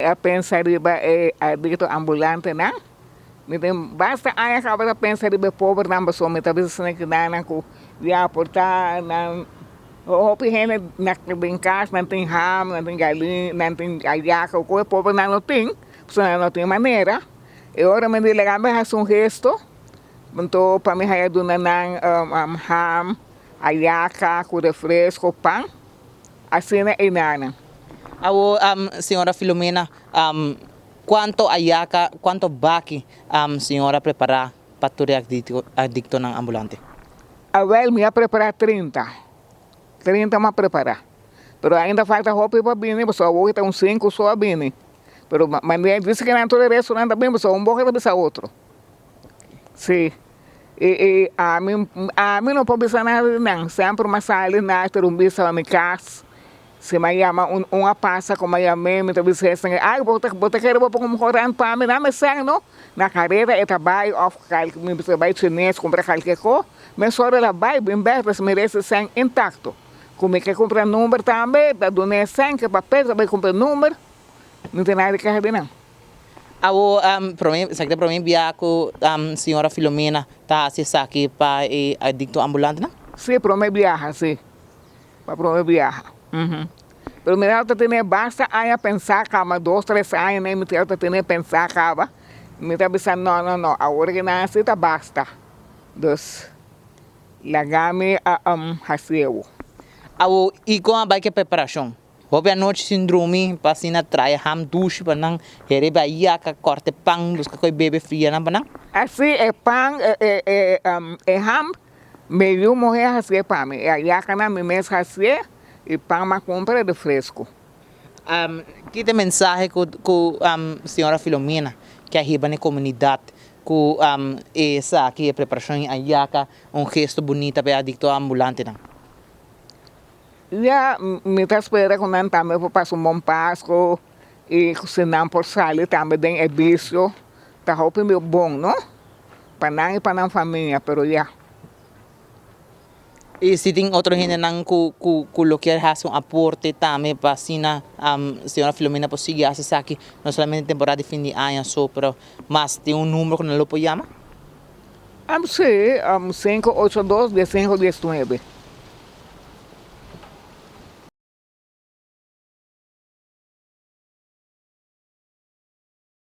a pensa riba e adicto ambulantenan. Mi tin basta aña caba ta pensa riba e pobernan pasobra mi ta bisa esnan kidanan cu ya por ta nan hopi hende na den cas nan tin ham, nan tin galin, nan tin ayaca cu e pobernan no tin pasobra nan no tin manera. E ora mi di laga mi haci un gesto anto pa mi haya duna nan ham, ayaca cu refresco, pan asina e nan. Awo señora Filomena Cuanto ayaca, cuanto baki señor a prepara pa tur e adictonan ambulante? Awel, mi a prepara 30. 30 mi a prepara. Pero ainda falta hopi pa bini, pasobra awor ta un cinco so a bini. Pero manera dice que nan tur e restonan ta bini, pasobra un boca ta bisa otro. Si. I i ami, ami no por bisa nada di nan. Semper mi a sali na ta un bisa pa mi cas. Si mi a yama un un a pasa ku mi a yam'é mi ta bisa esnan ay bo ta bo ta kere bo pon un korant pa mi nan mester no na karera e ta bai òf mi bisa bai chines kumpra kalke ko mesora el a bai bin bèk pues mi resa esnan intakto ku mi ke kumpra number tambe ta dun'é esnan ke papel ta bai kumpra number no tin nada di keha di nan. Awo prome esaki ta prome bia ku señora Filomena ta hasi esaki pa e adikto ambulantenan? Si prome biaha si. Pa prome biaha. Pero mi ta tene basta aña pensa caba, dos tres aña mi ta tene pensa caba, mi ta bisa no no no awor ki nan hasi ta basta, dus laga mi hasi awo. Awo y con a bay ke preparacion? Hopi anochi sin drumi pa asina trae ham dushi pa nan, herebe ayaca, corte pan, busca coy bebe fria nan pa nan? Asi e pan e ham Mi yu muhé hasié pa mi, e ayakanan mi mes hasié i pan m'a kumpra di fresku. Ki ta e mensahe ku ku señora Filomena ke a hiba na e komunidat ku esaki, e preparashon di ayaka, un gesto bunita pa e adikto ambulantenan? Ya, mi ta spera ku nan tambe por pasa un bon Pasku i ku si nan por sali tambe den e bisio ta hopi bon, no? Pa nan i pa nan famia, pero ya. I si tin otro hendenan ku ku ku lo kier hasi un aporte tambe pa asina señora Filomena por sigui hasi esaki, no solamente temporada di fin di aña so, pero mas, tin un numero ku nan lo por yama? Si, 582 15 19.